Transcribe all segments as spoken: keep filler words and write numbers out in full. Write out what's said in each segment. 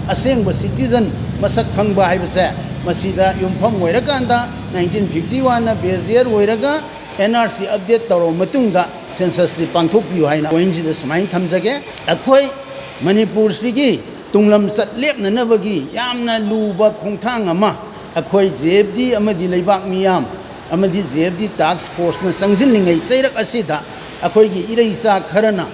ꯑꯁꯦꯡꯕ citizen ꯃꯁꯛ ꯈꯪꯕ ꯍꯥꯏꯕꯁꯦ ꯃꯁꯤꯗ ꯌꯨꯝꯐꯝ ꯑꯣꯏꯔꯀꯥꯟꯗ nineteen fifty one ꯕꯦꯖꯤꯌꯔ ꯑꯣꯏꯔꯒ ꯑꯦꯟ ꯑꯥꯔ ꯁꯤ ꯑꯞꯗꯦꯠ ꯇꯧꯔꯕ ꯃꯇꯨꯡꯗ ꯁꯦꯟꯁꯁꯁꯤ ꯄꯥꯡꯊꯣꯛꯄꯤꯌꯨ ꯍꯥꯏꯅ ꯄꯣꯏꯟꯁꯤꯗ ꯁꯨꯃꯥꯏꯅ ꯊꯝꯖꯒꯦ꯫ ꯑꯩꯈꯣꯏ ꯃꯅꯤꯄꯨꯔꯁꯤꯒꯤ ꯇꯨꯡꯂꯝꯆꯠ ꯂꯦꯞꯅꯅꯕꯒꯤ ꯌꯥꯝꯅ ꯂꯨꯕ ꯈꯣꯡꯊꯥꯡ ꯑꯃ ꯑꯩꯈꯣꯏ ꯖꯦ ꯑꯦꯐ ꯗꯤ ꯑꯃꯗꯤ ꯂꯩꯕꯥꯛ ꯃꯤꯌꯥꯝ ꯑꯃꯗꯤ ꯖꯦ ꯑꯦꯐ ꯗꯤ ꯇꯥꯛꯁ ꯐꯣꯔꯁꯅ ꯆꯪꯁꯤꯜꯂꯤꯉꯩ ꯆꯩꯔꯛ ꯑꯁꯤꯗ ꯑꯩꯈꯣꯏꯒꯤ ꯏꯔꯩꯆꯥ ꯈꯔꯅ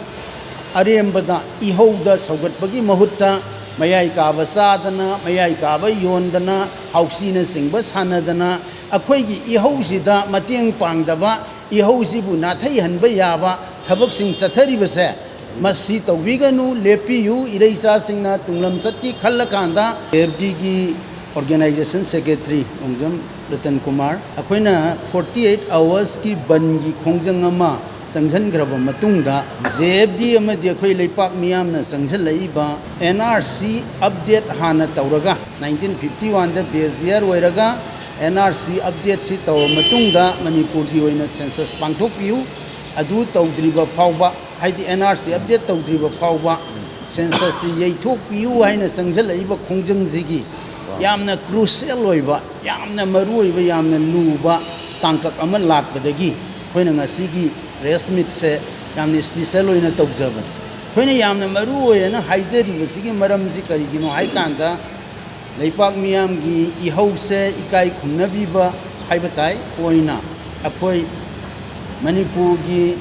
ꯑꯔꯦꯝꯕꯗ ꯏꯍꯧꯗ ꯁꯧꯒꯠꯄꯒꯤ ꯃꯍꯨꯠꯇ ꯃꯌꯥꯏ ꯀꯥꯕ ꯆꯥꯗꯅ, ꯃꯌꯥꯏ ꯀꯥꯕ ꯌꯣꯟꯗꯅ, ꯍꯥꯎꯁꯤꯅꯆꯤꯡꯕ ꯁꯥꯟꯅꯗꯅ ꯑꯩꯈꯣꯏꯒꯤ ꯏꯍꯧꯁꯤꯗ ꯃꯇꯦꯡ ꯄꯥꯡꯗꯕ, ꯏꯍꯧꯁꯤꯕꯨ ꯅꯥꯊꯩꯍꯟꯕ ꯌꯥꯕ ꯊꯕꯛꯁꯤꯡ ꯆꯠꯊꯔꯤꯕꯁꯦ ꯃꯁꯤ ꯇꯧꯕꯤꯒꯅꯨ, ꯂꯦꯞꯄꯤꯌꯨ꯫ ꯏꯔꯩꯆꯥꯁꯤꯡꯅ ꯇꯨꯡꯂꯝꯆꯠꯀꯤ ꯈꯜꯂꯀꯥꯟꯗ ꯑꯦꯐ ꯗꯤꯒꯤ organization secretary ꯔꯣꯡꯖꯝ ꯔꯇꯟ ꯀꯨꯃꯥꯔ, ꯑꯩꯈꯣꯏꯅ forty eight hoursꯀꯤ ꯕꯟꯒꯤ ꯈꯣꯡꯖꯪ ꯑꯃ ꯆꯪꯁꯤꯟꯈ꯭ꯔꯕ ꯃꯇꯨꯡꯗ ꯖꯦ ꯑꯦꯐ ꯗꯤ ꯑꯃꯗꯤ ꯑꯩꯈꯣꯏ ꯂꯩꯄꯥꯛ ꯃꯤꯌꯥꯝꯅ ꯆꯪꯁꯤꯜꯂꯛꯏꯕ ꯑꯦꯟ ꯑꯥꯔ ꯁꯤ ꯑꯞꯗꯦꯠ ꯍꯥꯟꯅ ꯇꯧꯔꯒ nineteen fifty oneꯗ ꯕꯦꯖꯤꯌꯔ ꯑꯣꯏꯔꯒ ꯑꯦꯟ ꯑꯥꯔ ꯁꯤ ꯑꯞꯗꯦꯠꯁꯤ ꯇꯧꯔꯕ ꯃꯇꯨꯡꯗ ꯃꯅꯤꯄꯨꯔꯒꯤ ꯑꯣꯏꯅ ꯁꯦꯟꯁꯁ ꯄꯥꯡꯊꯣꯛꯄꯤꯌꯨ꯫ ꯑꯗꯨ ꯇꯧꯗ꯭ꯔꯤꯕ ꯐꯥꯎꯕ, ꯍꯥꯏꯗꯤ ꯑꯦꯟ ꯑꯥꯔ ꯁꯤ ꯑꯞꯗꯦꯠ ꯇꯧꯗ꯭ꯔꯤꯕ ꯐꯥꯎꯕ ꯁꯦꯟꯁꯁꯁꯤ ꯌꯩꯊꯣꯛꯄꯤꯌꯨ ꯍꯥꯏꯅ ꯆꯪꯁꯤꯜꯂꯛꯏꯕ ꯈꯣꯡꯖꯪꯁꯤꯒꯤ ꯌꯥꯝꯅ ꯀ꯭ꯔꯨꯁꯤꯌꯦꯜ ꯑꯣꯏꯕ, ꯌꯥꯝꯅ ꯃꯔꯨ ꯑꯣꯏꯕ, ꯌꯥꯝꯅ ꯂꯨꯕ ꯇꯥꯡꯀꯛ ꯑꯃ ꯂꯥꯛꯄꯗꯒꯤ ꯑꯩꯈꯣꯏꯅ ꯉꯁꯤꯒꯤ ꯄ꯭ꯔꯦꯁ ꯃꯤꯠꯁꯦ ꯌꯥꯝꯅ ꯏꯁꯄꯤꯁꯦꯜ ꯑꯣꯏꯅ ꯇꯧꯖꯕꯅꯤ꯫ ꯑꯩꯈꯣꯏꯅ ꯌꯥꯝꯅ ꯃꯔꯨ ꯑꯣꯏꯌꯦꯅ ꯍꯥꯏꯖꯔꯤꯕꯁꯤꯒꯤ ꯃꯔꯝꯁꯤ ꯀꯔꯤꯒꯤꯅꯣ ꯍꯥꯏꯀꯥꯟꯗ ꯂꯩꯄꯥꯛ ꯃꯤꯌꯥꯝꯒꯤ ꯏꯍꯧꯁꯦ ꯏꯀꯥꯏ ꯈꯨꯝꯅꯕꯤꯕ ꯍꯥꯏꯕ ꯇꯥꯏ ꯑꯣꯏꯅ ꯑꯩꯈꯣꯏ ꯃꯅꯤꯄꯨꯔꯒꯤ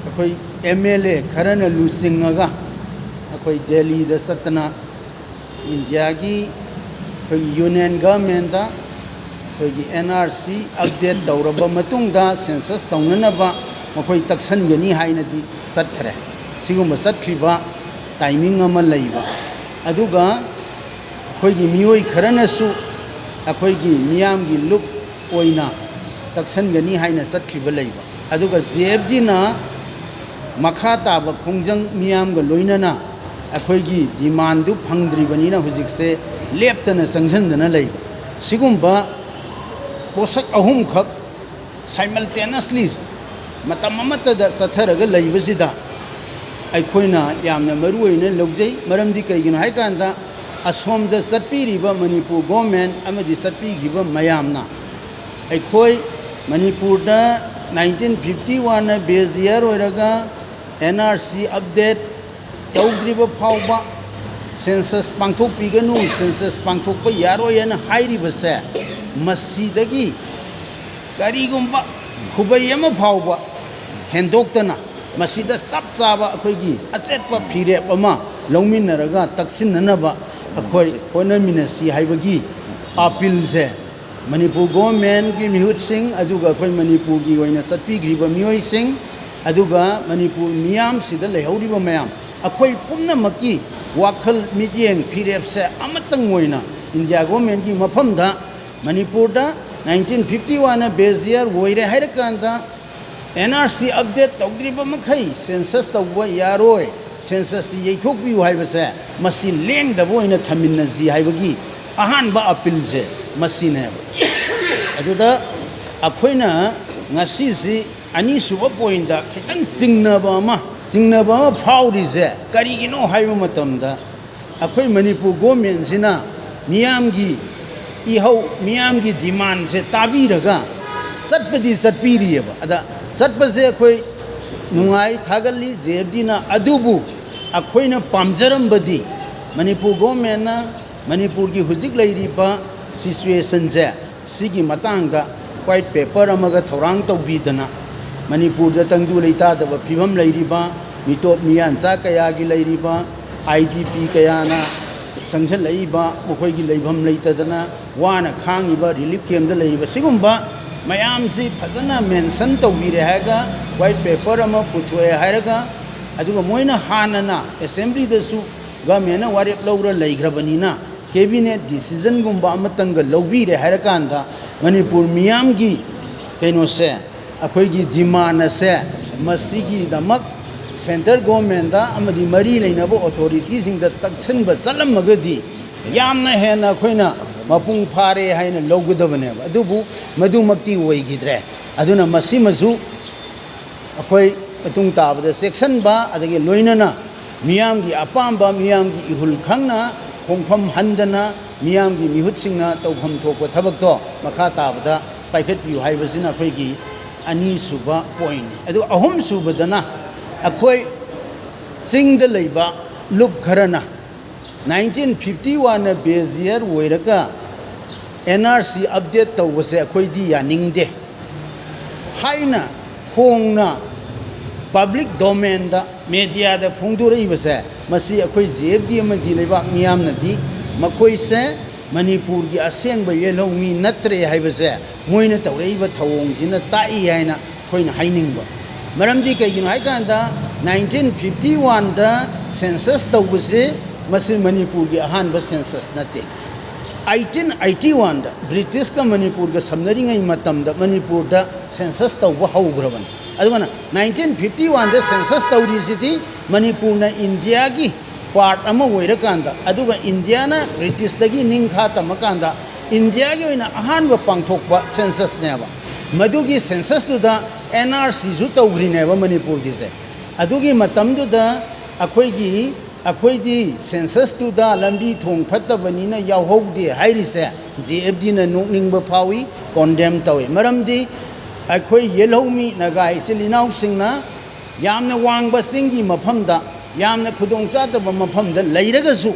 ꯑꯩꯈꯣꯏ ꯑꯦꯝ ꯑꯦꯜ ꯑꯦ ꯈꯔꯅ ꯂꯨꯆꯤꯡꯉꯒ ꯑꯩꯈꯣꯏ ꯗꯦꯜꯂꯤꯗ ꯆꯠꯇꯅ ꯏꯟꯗꯤꯌꯥꯒꯤ ꯑꯩꯈꯣꯏꯒꯤ ꯌꯨꯅꯤꯌꯟ ꯒꯚꯔꯟꯃꯦꯟꯗ ꯑꯩꯈꯣꯏꯒꯤ ꯑꯦꯟ ꯑꯥꯔ ꯁꯤ ꯑꯞꯗꯦꯠ ꯇꯧꯔꯕ ꯃꯇꯨꯡꯗ ꯁꯦꯟꯁꯁ ꯇꯧꯅꯅꯕ ꯃꯈꯣꯏ ꯇꯛꯁꯟꯒꯅꯤ ꯍꯥꯏꯅꯗꯤ ꯆꯠꯈ꯭ꯔꯦ꯫ ꯁꯤꯒꯨꯝꯕ ꯆꯠꯈ꯭ꯔꯤꯕ ꯇꯥꯏꯃꯤꯡ ꯑꯃ ꯂꯩꯕ꯫ ꯑꯗꯨꯒ ꯑꯩꯈꯣꯏꯒꯤ ꯃꯤꯑꯣꯏ ꯈꯔꯅꯁꯨ ꯑꯩꯈꯣꯏꯒꯤ ꯃꯤꯌꯥꯝꯒꯤ ꯂꯨꯞ ꯑꯣꯏꯅ ꯇꯛꯁꯟꯒꯅꯤ ꯍꯥꯏꯅ ꯆꯠꯈ꯭ꯔꯤꯕ ꯂꯩꯕ꯫ ꯑꯗꯨꯒ ꯖꯦ ꯑꯦꯐ ꯗꯤꯅ ꯃꯈꯥ ꯇꯥꯕ ꯈꯣꯡꯖꯪ ꯃꯤꯌꯥꯝꯒ ꯂꯣꯏꯅꯅ ꯑꯩꯈꯣꯏꯒꯤ ꯗꯤꯃꯥꯟꯗꯨ ꯐꯪꯗ꯭ꯔꯤꯕꯅꯤꯅ ꯍꯧꯖꯤꯛꯁꯦ ꯂꯦꯞꯇꯅ ꯆꯪꯁꯤꯟꯗꯅ ꯂꯩꯕ꯫ ꯁꯤꯒꯨꯝꯕ ꯄꯣꯠꯁꯛ ꯑꯍꯨꯝꯈꯛ simultaneously ꯃꯇꯝ ꯑꯃꯠꯇꯗ ꯆꯠꯊꯔꯒ ꯂꯩꯕꯁꯤꯗ ꯑꯩꯈꯣꯏꯅ ꯌꯥꯝꯅ ꯃꯔꯨ ꯑꯣꯏꯅ ꯂꯧꯖꯩ꯫ ꯃꯔꯝꯗꯤ ꯀꯩꯒꯤꯅꯣ ꯍꯥꯏꯀꯥꯟꯗ, ꯑꯁꯣꯝꯗ ꯆꯠꯄꯤꯔꯤꯕ ꯃꯅꯤꯄꯨꯔ ꯒꯣꯔꯃꯦꯟ ꯑꯃꯗꯤ ꯆꯠꯄꯤꯈꯤꯕ ꯃꯌꯥꯝꯅ ꯑꯩꯈꯣꯏ ꯃꯅꯤꯄꯨꯔꯗ nineteen fifty one base year ꯑꯣꯏꯔꯒ N R C update ꯇꯧꯗ꯭ꯔꯤꯕ ꯐꯥꯎꯕ census ꯄꯥꯡꯊꯣꯛꯄꯤꯒꯅꯨ, census ꯄꯥꯡꯊꯣꯛꯄ ꯌꯥꯔꯣꯏ ꯍꯥꯏꯅ ꯍꯥꯏꯔꯤꯕꯁꯦ, ꯃꯁꯤꯗꯒꯤ ꯀꯔꯤꯒꯨꯝꯕ ꯈꯨꯕꯩ ꯑꯃ ꯐꯥꯎꯕ ꯍꯦꯟꯗꯣꯛꯇꯅ ꯃꯁꯤꯗ ꯆꯞ ꯆꯥꯕ ꯑꯩꯈꯣꯏꯒꯤ ꯑꯆꯦꯠꯄ ꯐꯤꯔꯦꯞ ꯑꯃ ꯂꯧꯃꯤꯟꯅꯔꯒ ꯇꯛꯁꯤꯟꯅꯅꯕ ꯑꯩꯈꯣꯏ ꯍꯣꯠꯅꯃꯤꯟꯅꯁꯤ ꯍꯥꯏꯕꯒꯤ ꯑꯥꯄꯤꯜꯁꯦ ꯃꯅꯤꯄꯨꯔ ꯒꯣꯔꯃꯦꯟꯒꯤ ꯃꯤꯍꯨꯠꯁꯤꯡ, ꯑꯗꯨꯒ ꯑꯩꯈꯣꯏ ꯃꯅꯤꯄꯨꯔꯒꯤ ꯑꯣꯏꯅ ꯆꯠꯄꯤꯈ꯭ꯔꯤꯕ ꯃꯤꯑꯣꯏꯁꯤꯡ, ꯑꯗꯨꯒ ꯃꯅꯤꯄꯨꯔ ꯃꯤꯌꯥꯝꯁꯤꯗ ꯂꯩꯍꯧꯔꯤꯕ ꯃꯌꯥꯝ, ꯑꯩꯈꯣꯏ ꯄꯨꯝꯅꯃꯛꯀꯤ ꯋꯥꯈꯜ ꯃꯤꯠꯌꯦꯡ ꯐꯤꯔꯦꯞꯁꯦ ꯑꯃꯇꯪ ꯑꯣꯏꯅ ꯏꯟꯗꯤꯌꯥ ꯒꯣꯔꯃꯦꯟꯒꯤ ꯃꯐꯝꯗ, ꯃꯅꯤꯄꯨꯔꯗ nineteen fifty one base year ꯑꯣꯏꯔꯦ ꯍꯥꯏꯔꯀꯥꯟꯗ, N R C update ꯇꯧꯗ꯭ꯔꯤꯕ ꯃꯈꯩ census ꯇꯧꯕ ꯌꯥꯔꯣꯏ, census ꯁꯤ ꯌꯩꯊꯣꯛꯄꯤꯌꯨ ꯍꯥꯏꯕꯁꯦ, ꯃꯁꯤ ꯂꯦꯡꯗꯕ ꯑꯣꯏꯅ ꯊꯝꯃꯤꯟꯅꯁꯤ ꯍꯥꯏꯕꯒꯤ ꯑꯍꯥꯟꯕ ꯑꯥꯄꯤꯜꯁꯦ ꯃꯁꯤꯅꯦꯕ꯫ ꯑꯗꯨꯗ ꯑꯩꯈꯣꯏꯅ ꯉꯁꯤꯁꯤ ꯑꯅꯤꯁꯨꯕ point ꯈꯤꯇꯪ ꯆꯤꯡꯅꯕ ꯑꯃ, ꯆꯤꯡꯅꯕ ꯑꯃ ꯐꯥꯎꯔꯤꯁꯦ ꯀꯔꯤꯒꯤꯅꯣ ꯍꯥꯏꯕ ꯃꯇꯝꯗ, ꯑꯩꯈꯣꯏ ꯃꯅꯤꯄꯨꯔ ꯒꯣꯔꯃꯦꯟꯁꯤꯅ ꯃꯤꯌꯥꯝꯒꯤ ꯏꯍꯧ, ꯃꯤꯌꯥꯝꯒꯤ demandꯁꯦ ꯇꯥꯕꯤꯔꯒ ꯆꯠꯄꯗꯤ ꯆꯠꯄꯤꯔꯤꯑꯕ꯫ ꯑꯗ ꯆꯠꯄꯁꯦ ꯑꯩꯈꯣꯏ ꯅꯨꯡꯉꯥꯏ, ꯊꯥꯒꯠꯂꯤ, J F Dꯅ꯫ ꯑꯗꯨꯕꯨ ꯑꯩꯈꯣꯏꯅ ꯄꯥꯝꯖꯔꯝꯕꯗꯤ ꯃꯅꯤꯄꯨꯔ ꯒꯣꯔꯃꯦꯟꯅ ꯃꯅꯤꯄꯨꯔꯒꯤ ꯍꯧꯖꯤꯛ ꯂꯩꯔꯤꯕ situationꯁꯦ, ꯁꯤꯒꯤ ꯃꯇꯥꯡꯗ white paper ꯑꯃꯒ ꯊꯧꯔꯥꯡ ꯇꯧꯕꯤꯗꯅ, ꯃꯅꯤꯄꯨꯔꯗ ꯇꯪꯗꯨ ꯂꯩꯇꯥꯗꯕ ꯐꯤꯕꯝ ꯂꯩꯔꯤꯕ, ꯃꯤꯇꯣꯞ ꯃꯤꯌꯥꯟꯆꯥ ꯀꯌꯥꯒꯤ ꯂꯩꯔꯤꯕ, I D P ꯀꯌꯥꯅ ꯆꯪꯁꯤꯜꯂꯛꯏꯕ, ꯃꯈꯣꯏꯒꯤ ꯂꯩꯐꯝ ꯂꯩꯇꯗꯅ ꯋꯥꯅ ꯈꯥꯡꯉꯤꯕ, relief campꯇ ꯂꯩꯔꯤꯕ, ꯁꯤꯒꯨꯝꯕ ꯃꯌꯥꯝꯁꯤ ꯐꯖꯅ mention ꯇꯧꯕꯤꯔꯦ ꯍꯥꯏꯔꯒ, white paper ꯑꯃ ꯄꯨꯊꯣꯛꯑꯦ ꯍꯥꯏꯔꯒ, ꯑꯗꯨꯒ ꯃꯣꯏꯅ ꯍꯥꯟꯅꯅ assemblyꯗꯁꯨ governmentꯅ ꯋꯥꯔꯦꯞ ꯂꯧꯔ ꯂꯩꯈ꯭ꯔꯕꯅꯤꯅ, cabinet decisionꯒꯨꯝꯕ ꯑꯃꯇꯪꯒ ꯂꯧꯕꯤꯔꯦ ꯍꯥꯏꯔꯀꯥꯟꯗ, ꯃꯅꯤꯄꯨꯔ ꯃꯤꯌꯥꯝꯒꯤ ꯀꯩꯅꯣꯁꯦ, ꯑꯩꯈꯣꯏꯒꯤ demand ꯑꯁꯦ, ꯃꯁꯤꯒꯤꯗꯃꯛ centre governmentꯇ ꯑꯃꯗꯤ ꯃꯔꯤ ꯂꯩꯅꯕ authorityꯁꯤꯡꯗ ꯇꯛꯁꯤꯟꯕ ꯆꯠꯂꯝꯃꯒꯗꯤ, ꯌꯥꯝꯅ ꯍꯦꯟꯅ ꯑꯩꯈꯣꯏꯅ ꯃꯄꯨꯡ ꯐꯥꯔꯦ ꯍꯥꯏꯅ ꯂꯧꯒꯗꯕꯅꯦꯕ꯫ ꯑꯗꯨꯕꯨ ꯃꯗꯨꯃꯛꯇꯤ ꯑꯣꯏꯈꯤꯗ꯭ꯔꯦ꯫ ꯑꯗꯨꯅ ꯃꯁꯤꯃꯁꯨ ꯑꯩꯈꯣꯏ ꯃꯇꯨꯡ ꯇꯥꯕꯗ ꯆꯦꯛꯁꯤꯟꯕ, ꯑꯗꯒꯤ ꯂꯣꯏꯅꯅ ꯃꯤꯌꯥꯝꯒꯤ ꯑꯄꯥꯝꯕ, ꯃꯤꯌꯥꯝꯒꯤ ꯏꯍꯨꯜ ꯈꯪꯅ ꯈꯣꯡꯐꯝ ꯍꯟꯗꯅ ꯃꯤꯌꯥꯝꯒꯤ ꯃꯤꯍꯨꯠꯁꯤꯡꯅ ꯇꯧꯐꯝ ꯊꯣꯛꯄ ꯊꯕꯛꯇꯣ ꯃꯈꯥ ꯇꯥꯕꯗ ꯄꯥꯏꯈꯠꯄꯤꯌꯨ ꯍꯥꯏꯕꯁꯤꯅ ꯑꯩꯈꯣꯏꯒꯤ ꯑꯅꯤꯁꯨꯕ ꯄꯣꯏꯟꯅꯤ꯫ ꯑꯗꯨ ꯑꯍꯨꯝꯁꯨꯕꯗꯅ ꯑꯩꯈꯣꯏ ꯆꯤꯡꯗ ꯂꯩꯕ ꯂꯨꯞ ꯈꯔꯅ ꯅꯥꯏꯟꯇꯤꯟ ꯐꯤꯐꯇꯤ ꯋꯥꯟꯅ ꯕꯦꯖꯤꯌꯔ ꯑꯣꯏꯔꯒ ꯑꯦꯟ ꯑꯥꯔ ꯁꯤ ꯑꯞꯗꯦꯠ ꯇꯧꯕꯁꯦ ꯑꯩꯈꯣꯏꯗꯤ ꯌꯥꯅꯤꯡꯗꯦ ꯍꯥꯏꯅ ꯐꯣꯡꯅ ꯄꯕ꯭ꯂꯤꯛ ꯗꯣꯃꯦꯟꯗ, ꯃꯦꯗꯤꯌꯥꯗ ꯐꯣꯡꯗꯣꯔꯛꯏꯕꯁꯦ, ꯃꯁꯤ ꯑꯩꯈꯣꯏ ꯖꯦ ꯑꯦꯐ ꯗꯤ ꯑꯃꯗꯤ ꯂꯩꯕꯥꯛ ꯃꯤꯌꯥꯝꯅꯗꯤ ꯃꯈꯣꯏꯁꯦ ꯃꯅꯤꯄꯨꯔꯒꯤ ꯑꯁꯦꯡꯕ ꯌꯦꯜꯍꯧꯃꯤ ꯅꯠꯇ꯭ꯔꯦ ꯍꯥꯏꯕꯁꯦ ꯃꯣꯏꯅ ꯇꯧꯔꯛꯏꯕ ꯊꯧꯑꯣꯡꯁꯤꯅ ꯇꯥꯛꯏ ꯍꯥꯏꯅ ꯑꯩꯈꯣꯏꯅ ꯍꯥꯏꯅꯤꯡꯕ꯫ ꯃꯔꯝꯗꯤ ꯀꯩꯒꯤꯅꯣ ꯍꯥꯏꯀꯥꯟꯗ, ꯅꯥꯏꯟꯇꯤꯟ ꯐꯤꯐꯇꯤ ꯋꯥꯟꯗ ꯁꯦꯟꯁꯁ ꯇꯧꯕꯁꯦ ꯃꯁꯤ ꯃꯅꯤꯄꯨꯔꯒꯤ ꯑꯍꯥꯟꯕ ꯁꯦꯟꯁꯁ ꯅꯠꯇꯦ꯫ ꯑꯩꯇꯤꯟ ꯑꯩꯇꯤ ꯋꯥꯟꯗ ꯕ꯭ꯔꯤꯇꯤꯁꯀ ꯃꯅꯤꯄꯨꯔꯒ ꯁꯝꯅꯔꯤꯉꯩ ꯃꯇꯝꯗ ꯃꯅꯤꯄꯨꯔꯗ ꯁꯦꯟꯁꯁ ꯇꯧꯕ ꯍꯧꯈ꯭ꯔꯕꯅꯤ꯫ ꯑꯗꯨꯒꯅ ꯅꯥꯏꯟꯇꯤꯟ ꯐꯤꯐꯇꯤ ꯋꯥꯟꯗ ꯁꯦꯟꯁꯁ ꯇꯧꯔꯤꯁꯤꯗꯤ ꯃꯅꯤꯄꯨꯔꯅ ꯏꯟꯗꯤꯌꯥꯒꯤ ꯄꯥꯔꯠ ꯑꯃ ꯑꯣꯏꯔꯀꯥꯟꯗ, ꯑꯗꯨꯒ ꯏꯟꯗꯤꯌꯥꯅ ꯕ꯭ꯔꯤꯇꯤꯁꯇꯒꯤ ꯅꯤꯡꯈꯥ ꯇꯝꯃꯀꯥꯟꯗ ꯏꯟꯗꯤꯌꯥꯒꯤ ꯑꯣꯏꯅ ꯑꯍꯥꯟꯕ ꯄꯥꯡꯊꯣꯛꯄ ꯁꯦꯟꯁꯁꯅꯦꯕ꯫ ꯃꯗꯨꯒꯤ ꯁꯦꯟꯁꯁꯇꯨꯗ ꯑꯦꯟ ꯑꯥꯔ ꯁꯤꯁꯨ ꯇꯧꯈ꯭ꯔꯤꯅꯦꯕ ꯃꯅꯤꯄꯨꯔꯒꯤꯁꯦ꯫ ꯑꯗꯨꯒꯤ ꯃꯇꯝꯗꯨꯗ ꯑꯩꯈꯣꯏꯒꯤ, ꯑꯩꯈꯣꯏꯗꯤ ꯁꯦꯟꯁꯁꯇꯨꯗ ꯂꯝꯕꯤ ꯊꯣꯡ ꯐꯠꯇꯕꯅꯤꯅ ꯌꯥꯎꯍꯧꯗꯦ ꯍꯥꯏꯔꯤꯁꯦ ꯖꯦ ꯑꯦꯐ ꯗꯤꯅ ꯅꯣꯛꯅꯤꯡꯕ ꯐꯥꯎꯏ, ꯀꯣꯟꯗꯦꯝ ꯇꯧꯏ꯫ ꯃꯔꯝꯗꯤ ꯑꯩꯈꯣꯏ ꯌꯦꯜꯍꯧꯃꯤ ꯅꯥꯒꯥ ꯏꯆꯤꯜ ꯏꯅꯥꯎꯁꯤꯡꯅ ꯌꯥꯝꯅ ꯋꯥꯡꯕ ꯆꯤꯡꯒꯤ ꯃꯐꯝꯗ, ꯌꯥꯝꯅ ꯈꯨꯗꯣꯡꯆꯥꯗꯕ ꯃꯐꯝꯗ ꯂꯩꯔꯒꯁꯨ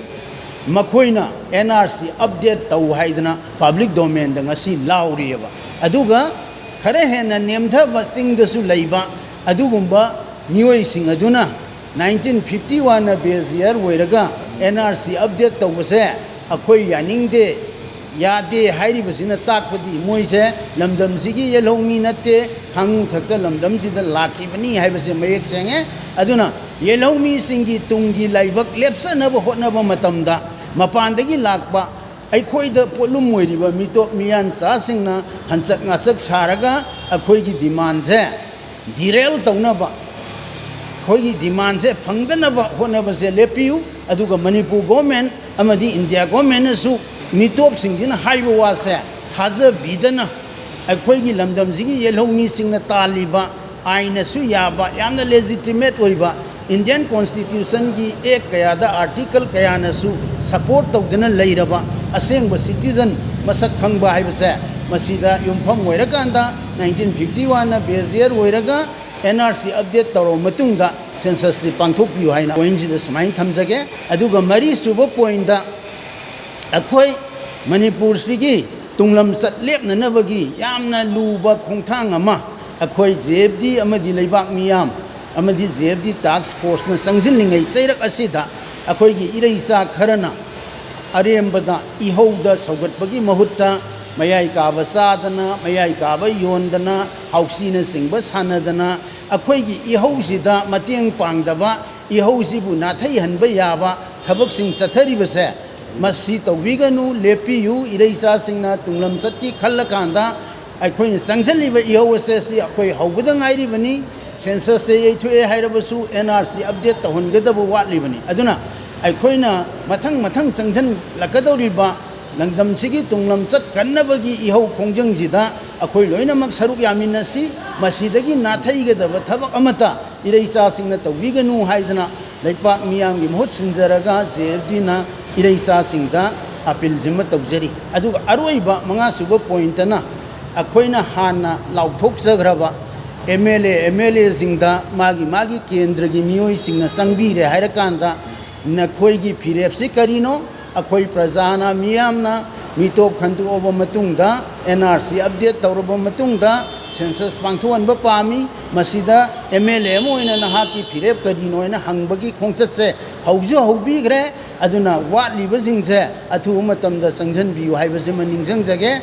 ꯃꯈꯣꯏꯅ ꯑꯦꯟ ꯑꯥꯔ ꯁꯤ ꯑꯞꯗꯦꯠ ꯇꯧ ꯍꯥꯏꯗꯅ ꯄꯕ꯭ꯂꯤꯛ ꯗꯣꯃꯦꯟꯗ ꯉꯁꯤ ꯂꯥꯎꯔꯤꯑꯕ꯫ ꯑꯗꯨꯒ ꯈꯔ ꯍꯦꯟꯅ ꯅꯦꯝꯊꯕ ꯆꯤꯡꯗꯁꯨ ꯂꯩꯕ ꯑꯗꯨꯒꯨꯝꯕ ꯃꯤꯑꯣꯏꯁꯤꯡ ꯑꯗꯨꯅ ꯅꯥꯏꯟꯇꯤꯟ ꯐꯤꯐꯇꯤ ꯋꯥꯟꯅ ꯕꯦꯖꯤꯌꯔ ꯑꯣꯏꯔꯒ ꯑꯦꯟ ꯑꯥꯔ ꯁꯤ ꯑꯞꯗꯦꯠ ꯇꯧꯕꯁꯦ ꯑꯩꯈꯣꯏ ꯌꯥꯅꯤꯡꯗꯦ, ꯌꯥꯗꯦ ꯍꯥꯏꯔꯤꯕꯁꯤꯅ ꯇꯥꯛꯄꯗꯤ ꯃꯣꯏꯁꯦ ꯂꯝꯗꯝꯁꯤꯒꯤ ꯌꯦꯜꯍꯧꯃꯤ ꯅꯠꯇꯦ, ꯈꯥꯡꯉꯨ ꯊꯛꯇ ꯂꯝꯗꯝꯁꯤꯗ ꯂꯥꯛꯈꯤꯕꯅꯤ ꯍꯥꯏꯕꯁꯦ ꯃꯌꯦꯛ ꯁꯦꯡꯉꯦ꯫ ꯑꯗꯨꯅ ꯌꯦꯜꯍꯧꯃꯤꯁꯤꯡꯒꯤ ꯇꯨꯡꯒꯤ ꯂꯥꯏꯕꯛ ꯂꯦꯞꯆꯅꯕ ꯍꯣꯠꯅꯕ ꯃꯇꯝꯗ ꯃꯄꯥꯟꯗꯒꯤ ꯂꯥꯛꯄ ꯑꯩꯈꯣꯏꯗ ꯄꯣꯠꯂꯨꯝ ꯑꯣꯏꯔꯤꯕ ꯃꯤꯇꯣꯞ ꯃꯤꯌꯥꯟꯆꯥꯁꯤꯡꯅ ꯍꯟꯆꯛ ꯉꯥꯆꯛ ꯁꯥꯔꯒ ꯑꯩꯈꯣꯏꯒꯤ ꯗꯤꯃꯥꯟꯁꯦ ꯗꯤꯔꯦꯜ ꯇꯧꯅꯕ, ꯑꯩꯈꯣꯏꯒꯤ ꯗꯤꯃꯥꯟꯁꯦ ꯐꯪꯗꯅꯕ ꯍꯣꯠꯅꯕꯁꯦ ꯂꯦꯞꯄꯤꯌꯨ꯫ ꯑꯗꯨꯒ ꯃꯅꯤꯄꯨꯔ ꯒꯣꯔꯃꯦꯟ ꯑꯃꯗꯤ ꯏꯟꯗꯤꯌꯥ ꯒꯣꯔꯃꯦꯟꯅꯁꯨ ꯃꯤꯇꯣꯞꯁꯤꯡꯁꯤꯅ ꯍꯥꯏꯕ ꯋꯥꯁꯦ ꯊꯥꯖꯕꯤꯗꯅ ꯑꯩꯈꯣꯏꯒꯤ ꯂꯝꯗꯝꯁꯤꯒꯤ ꯌꯦꯜꯍꯧꯃꯤꯁꯤꯡꯅ ꯇꯥꯜꯂꯤꯕ ꯑꯥꯏꯟꯅꯁꯨ ꯌꯥꯕ, ꯌꯥꯝꯅ ꯂꯦꯖꯤꯇꯤꯃꯦꯠ ꯑꯣꯏꯕ, ꯏꯟꯗꯤꯌꯟ ꯀꯣꯟꯁꯇꯤꯇ꯭ꯌꯨꯁꯟꯒꯤ ꯑꯦꯛ ꯀꯌꯥꯗ, ꯑꯥꯔꯇꯤꯀꯜ ꯀꯌꯥꯅꯁꯨ ꯁꯄꯣꯔꯠ ꯇꯧꯗꯨꯅ ꯂꯩꯔꯕ ꯑꯁꯦꯡꯕ ꯁꯤꯇꯤꯖꯟ ꯃꯁꯛ ꯈꯪꯕ ꯍꯥꯏꯕꯁꯦ, ꯃꯁꯤꯗ ꯌꯨꯝꯐꯝ ꯑꯣꯏꯔꯀꯥꯟꯗ ꯅꯥꯏꯟꯇꯤꯟ ꯐꯤꯐꯇꯤ ꯋꯥꯟꯅ ꯕꯦꯖ ꯌꯔ ꯑꯣꯏꯔꯒ ꯑꯦꯟ ꯑꯥꯔ ꯁꯤ ꯑꯞꯗꯦꯠ ꯇꯧꯔꯕ ꯃꯇꯨꯡꯗ ꯁꯦꯟꯁꯁꯁꯤ ꯄꯥꯡꯊꯣꯛꯄꯤꯌꯨ ꯍꯥꯏꯅ ꯄꯣꯏꯟꯁꯤꯗ ꯁꯨꯃꯥꯏꯅ ꯊꯝꯖꯒꯦ꯫ ꯑꯗꯨꯒ ꯃꯔꯤꯁꯨꯕ ꯄꯣꯏꯟꯗ, ꯑꯩꯈꯣꯏ ꯃꯅꯤꯄꯨꯔꯁꯤꯒꯤ ꯇꯨꯡꯂꯝꯆꯠ ꯂꯦꯞꯅꯅꯕꯒꯤ ꯌꯥꯝꯅ ꯂꯨꯕ ꯈꯣꯡꯊꯥꯡ ꯑꯃ ꯑꯩꯈꯣꯏ ꯖꯦ ꯑꯦꯐ ꯗꯤ ꯑꯃꯗꯤ ꯂꯩꯕꯥꯛ ꯃꯤꯌꯥꯝ ꯑꯃꯗꯤ ꯖꯦ ꯑꯦꯐ ꯗꯤ ꯇꯥꯛꯁ ꯐꯣꯔꯁꯅ ꯆꯪꯁꯤꯜꯂꯤꯉꯩ ꯆꯩꯔꯛ ꯑꯁꯤꯗ ꯑꯩꯈꯣꯏꯒꯤ ꯏꯔꯩꯆꯥ ꯈꯔꯅ ꯑꯔꯦꯝꯕꯗ ꯏꯍꯧꯗ ꯁꯧꯒꯠꯄꯒꯤ ꯃꯍꯨꯠꯇ ꯃꯌꯥꯏ ꯀꯥꯕ ꯆꯥꯗꯅ, ꯃꯌꯥꯏ ꯀꯥꯕ ꯌꯣꯟꯗꯅ, ꯍꯥꯎꯁꯤꯅꯆꯤꯡꯕ ꯁꯥꯟꯅꯗꯅ ꯑꯩꯈꯣꯏꯒꯤ ꯏꯍꯧꯁꯤꯗ ꯃꯇꯦꯡ ꯄꯥꯡꯗꯕ, ꯏꯍꯧꯁꯤꯕꯨ ꯅꯥꯊꯩꯍꯟꯕ ꯌꯥꯕ ꯊꯕꯛꯁꯤꯡ ꯆꯠꯊꯔꯤꯕꯁꯦ, ꯃꯁꯤ ꯇꯧꯕꯤꯒꯅꯨ, ꯂꯦꯞꯄꯤꯌꯨ꯫ ꯏꯔꯩꯆꯥꯁꯤꯡꯅ ꯇꯨꯡꯂꯝꯆꯠꯀꯤ ꯈꯜꯂꯀꯥꯟꯗ ꯑꯩꯈꯣꯏꯅ ꯆꯪꯁꯤꯜꯂꯤꯕ ꯏꯍꯧ ꯑꯁꯦ ꯁꯤ ꯑꯩꯈꯣꯏ ꯍꯧꯕꯗ ꯉꯥꯏꯔꯤꯕꯅꯤ꯫ ꯁꯦꯟꯁꯁꯁꯦ ꯌꯩꯊꯣꯛꯑꯦ ꯍꯥꯏꯔꯕꯁꯨ ꯑꯦꯟ ꯑꯥꯔ ꯁꯤ ꯑꯞꯗꯦꯠ ꯇꯧꯍꯟꯒꯗꯕ ꯋꯥꯠꯂꯤꯕꯅꯤ꯫ ꯑꯗꯨꯅ ꯑꯩꯈꯣꯏꯅ ꯃꯊꯪ ꯃꯊꯪ ꯆꯪꯁꯤꯜꯂꯛꯀꯗꯧꯔꯤꯕ ꯂꯝꯗꯝꯁꯤꯒꯤ ꯇꯨꯡꯂꯝꯆꯠ ꯀꯟꯅꯕꯒꯤ ꯏꯍꯧ ꯈꯣꯡꯖꯪꯁꯤꯗ ꯑꯩꯈꯣꯏ ꯂꯣꯏꯅꯃꯛ ꯁꯔꯨꯛ ꯌꯥꯃꯤꯟꯅꯁꯤ꯫ ꯃꯁꯤꯗꯒꯤ ꯅꯥꯊꯩꯒꯗꯕ ꯊꯕꯛ ꯑꯃꯠꯇ ꯏꯔꯩꯆꯥꯁꯤꯡꯅ ꯇꯧꯕꯤꯒꯅꯨ ꯍꯥꯏꯗꯅ ꯂꯩꯄꯥꯛ ꯃꯤꯌꯥꯝꯒꯤ ꯃꯍꯨꯠ ꯁꯤꯟꯖꯔꯒ ꯖꯦ ꯑꯦꯐ ꯗꯤꯅ ꯏꯔꯩꯆꯥꯁꯤꯡꯗ ꯑꯄꯤꯜꯁꯤꯃ ꯇꯧꯖꯔꯤ꯫ ꯑꯗꯨꯒ ꯑꯔꯣꯏꯕ ꯃꯉꯥꯁꯨꯕ ꯄꯣꯏꯟꯇꯅ ꯑꯩꯈꯣꯏꯅ ꯍꯥꯟꯅ ꯂꯥꯎꯊꯣꯛꯆꯈ꯭ꯔꯕ M L A, M L ꯑꯦꯁꯤꯡꯗ ꯃꯥꯒꯤ ꯃꯥꯒꯤ ꯀꯦꯟꯗ꯭ꯔꯒꯤ ꯃꯤꯑꯣꯏꯁꯤꯡꯅ ꯆꯪꯕꯤꯔꯦ ꯍꯥꯏꯔꯀꯥꯟꯗ ꯅꯈꯣꯏꯒꯤ ꯐꯤꯔꯦꯞꯁꯤ ꯀꯔꯤꯅꯣ? ꯑꯩꯈꯣꯏ ꯄ꯭ꯔꯖꯥꯅ, ꯃꯤꯌꯥꯝꯅ ꯃꯤꯇꯣꯞ ꯈꯟꯗꯣꯛꯑꯕ ꯃꯇꯨꯡꯗ, ꯑꯦꯟ ꯑꯥꯔ ꯁꯤ ꯑꯞꯗꯦꯠ ꯇꯧꯔꯕ ꯃꯇꯨꯡꯗ ꯁꯦꯟꯁꯁ ꯄꯥꯡꯊꯣꯛꯍꯟꯕ ꯄꯥꯝꯃꯤ꯫ ꯃꯁꯤꯗ ꯑꯦꯝ ꯑꯦꯜ ꯑꯦ ꯑꯃ ꯑꯣꯏꯅ ꯅꯍꯥꯛꯀꯤ ꯐꯤꯔꯦꯞ ꯀꯔꯤꯅꯣ ꯍꯥꯏꯅ ꯍꯪꯕꯒꯤ ꯈꯣꯡꯆꯠꯁꯦ ꯍꯧꯁꯨ ꯍꯧꯕꯤꯈ꯭ꯔꯦ꯫ ꯑꯗꯨꯅ ꯋꯥꯠꯂꯤꯕꯁꯤꯡꯁꯦ ꯑꯊꯨꯕ ꯃꯇꯝꯗ ꯆꯪꯁꯤꯟꯕꯤꯌꯨ ꯍꯥꯏꯕꯁꯤꯃ ꯅꯤꯡꯁꯤꯡꯖꯒꯦ꯫